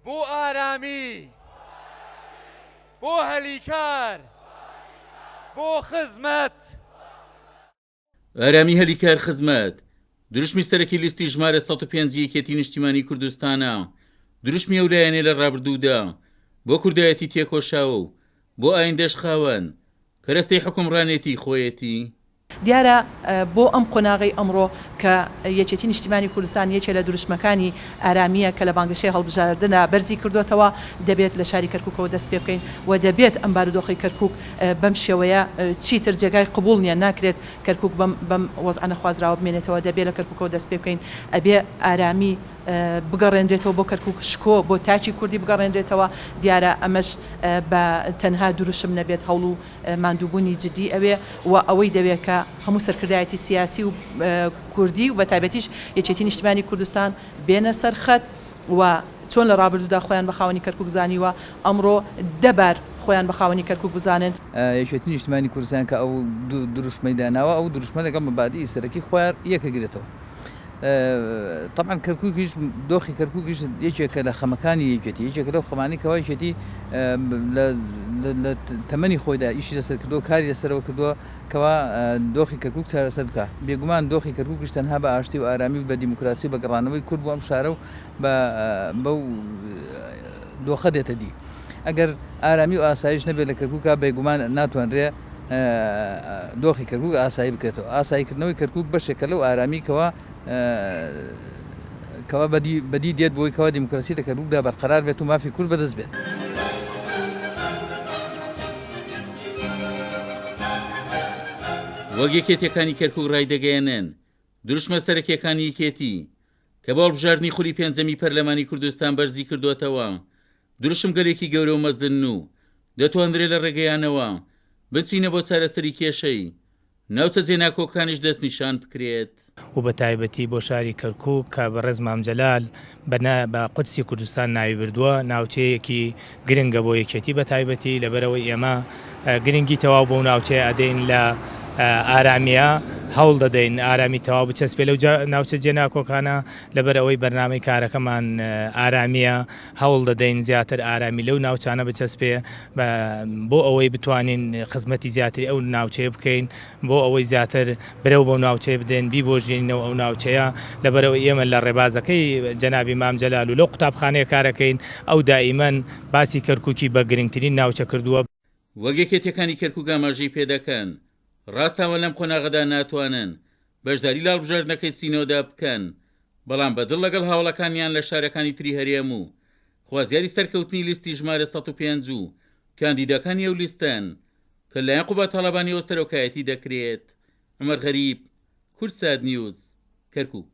بۆ ئارامی، بۆ هەلی کار، بۆ خزمەت. ئارامی هەلی کار خزمەت، دروشمی سەرەکی لیستی ژمارە 105 ی یەکێتی نیشتیمانی کوردستانە، دروشمی ئەو لایەنەی لە ڕابردوودا بۆ کوردایەتی تێکۆشاوە و بۆ ئایندەش خاوەن کەرەستەی حوکمڕانێتی خۆیەتی. دیارە بۆ ئەم قۆناغەی ئەمڕۆ کە یەکێتی نیشتیمانی کوردستان یەکێ لە دروشمەکانی ئارامییە کە لە بانگەشەی هەڵبژاردنا بەرزی کردۆتەوە، دەبێت لە شاری کەرکوکەوە دەست پێ بکەین و دەبێت ئەم بارودۆخەی کەرکوک بەم شێوەیە چیتر جێگای قبوڵ نیە، ناکرێت کەرکوک بەم بەم وەزعە نەخوازراوە بمێنێتەوە، دەبێ لە کەرکوکەوە دەست پێ بکەین، ئەبێ ئارامی بگەڕێنرێتەوە بۆ کەرکوک، شکۆ بۆ تاکی کوردی بگەڕێنرێتەوە، دیارە ئەمەش بە تەنها دروشم نەبێت هەوڵ و ماندووبوونی جدی ئەوێ و ئەوەی دەوێ کە هەموو سەرکردایەتی سیاسی و کوردی و بەتایبەتیش یەکێتی نیشتمانی کوردستان بێنە سەر خەت و چۆن لە ڕابردوودا خۆیان بە خاوەنی کەرکوک زانیوە ئەمڕۆ دە بار خۆیان بە خاوەنی کەرکوک بزانن. یەکێتی نیشتمانی کوردستان کە ئەو دروشمەی داناوە ئەو دروشمە لەگەڵ مەبادیئی سەرەکی خۆیان یەکەگرێتەوە. تەبعەن کەرکوکیش دۆخی کەرکوکیش یەکێکە لە خەمەکانی یەکێتی یەکێکە لەو خەمانەی کەوا یەکێتی لە تەمەنی خۆیدا ئیشی لەسەر کردووە کاری لەسەرەوە کردووە کەوا دۆخی کەرکوک چارەسەر بکە بێگومان دۆخی کەرکوکیش تەنها بە ئاشتی و ئارامی و بە دیموکراسی و بە گەڕانەوەی کورد بۆ ئەم شارە و بە بەو دۆخە دێتە دی ئەگەر ئارامی و ئاسایش نەبێت لە کەرکوکا بێگومان ناتوانرێ دۆخی کەرکوک ئاسایی بکرێتەوە. ئاساییکردنەوەی کەرکوک بەشێکە لەو ئارامی کەوا کەوا بەدی بەدی دێت بۆی کەوا دیموکراسی لە کەرکوکدا بەرقەرار بێت و مافی کورد بەدەست بێت. وەک یەکێتیەکانی کەرکوک ڕایدەگەیەنن، دروشمە سەرەکیەکانی یەکێتی کە بۆ هەڵبژاردنی خولی پێنجەمی پەرلەمانی کوردستان بەرزی کردۆتەوە، دروشم گەلێکی گەورە و مەزنن و دەتوانرێ لە ڕێگەیانەوە بچینە بۆ چارەسەری کێشەی ناوچە جێناکۆکانیش دەستنیشان بکرێت. و بە تایبەتی بۆ شاری کەرکوک کە بەڕێز مام جەلال بە بە قودسی کوردستان ناوی بردووە، ناوچەیەکی گرنگە بۆ یەکێتی بە تایبەتی، لەبەرئەوەی ئێمە گرنگی تەواو بەو ناوچەیە ئەدەین لە ئارامییە، هەوڵ دەدەین ئارامی تەواو بچەسپێ لەو ناوچە جێناکۆکانە، لەبەرئەوەی بەرنامەی کارەکەمان ئارامییە. هەوڵ دەدەین زیاتر ئارامی لەو ناوچانە بچەسپێ بۆ ئەوەی بتوانین خزمەتی زیاتری ئەو ناوچەیە بکەین بۆ ئەوەی زیاتر برەو بەو ناوچەیە بدەین بیبۆژێنینەوە ئەو ناوچەیە لەبەرئەوەی ئێمە لە ڕێبازەکەی جەنابی مام جەلال و لەو قوتابخانەیە کارەکەین ئەو دائیمەن باسی کەرکوکی بە گرنگترین ناوچە کردووە. وەک یەکێتیەکانی کەرکوک ئاماژەی پێدەکەن، ڕاستە ئەوان لەم قۆناغەدا ناتوانن بەشداری لە هەڵبژاردنەکەی سینۆدا بکەن، بەڵام بە دڵ لەگەڵ هاوەڵەکانیان لە شارەکانی تری هەرێم و خوازیاری سەرکەوتنی لیستی ژمارە 105 و کاندیداکانی ئەو لیستەن کە لەلایەن قوباد تاڵەبانیەوە سەرۆکایەتی دەکرێت. عومەر غەریب، کوردسات نیوز، کەرکوک.